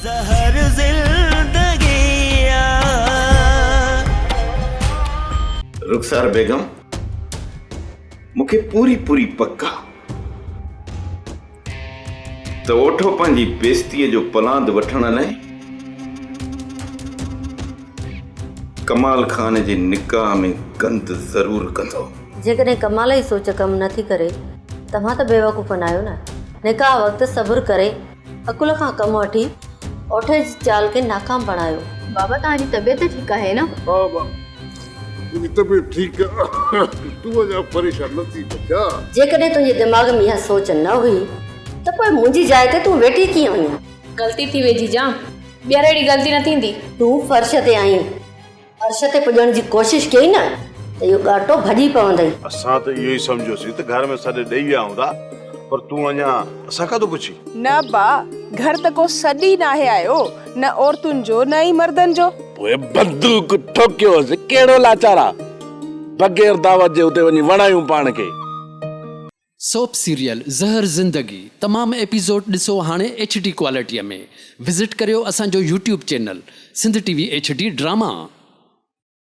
زهر زندگي آ. رخسار بيگم، مون کي پوري پوري پڪ آ ته اوٺو پنهنجي بيستيء جو پلاند وٺڻ لاء ڪمال خان جي نڪاح ۾ گند ضرور ڪندو. جيڪڏهن ڪمال جي سوچ ڪم نه ٿي ڪري، توهان ته بيوقوف ناهيو نه؟ نڪاح وقت صبر ڪري، عقل کان ڪم وٺي، اوٺي جي چال کي ناڪام بڻايو. بابا توهان جي طبيعت ٺيڪ آهي نه؟ ها بابا منهنجي طبيعت ٺيڪ آهي، تون اڃا پريشان نه ٿي بچا. جيڪڏهن تنهنجي دماغ ۾ اها سوچ نه هئي ته پوء منهنجي جاء تي تون ويٺي ڪيئن هئين؟ غلطي ٿي وئي جيجا، ٻيهر اهڙي غلطي نه ٿيندي. تون فرش تي آهين، عرش تي پڄڻ جي ڪوشش ڪيئي نه ته اهو ڳاٽو ڀڄي پوندئي. اسان ته اهو ئي سمجهيوسين ته گهر ۾ سڏ ڏئي ويا هوندا، پر تون اڃا اسان کان ٿو پڇين. نه با، گهر ته ڪو سڏ ئي ناهي آيو، نه عورتن جو نه ئي مردن جو. پوء بندوق ٺوڪيوس، ڪهڙو لاچار آ، بغير دعوت جي اتي وڃي وڻايون پاڻ کي. سوپ سيريل زهر زندگي تمام ايپيسوڊ ڏسو هاڻي ايڇ ڊي ڪوالٽي ۾ وزٽ ڪريو اسان جو YouTube channel Sindh T V H D drama.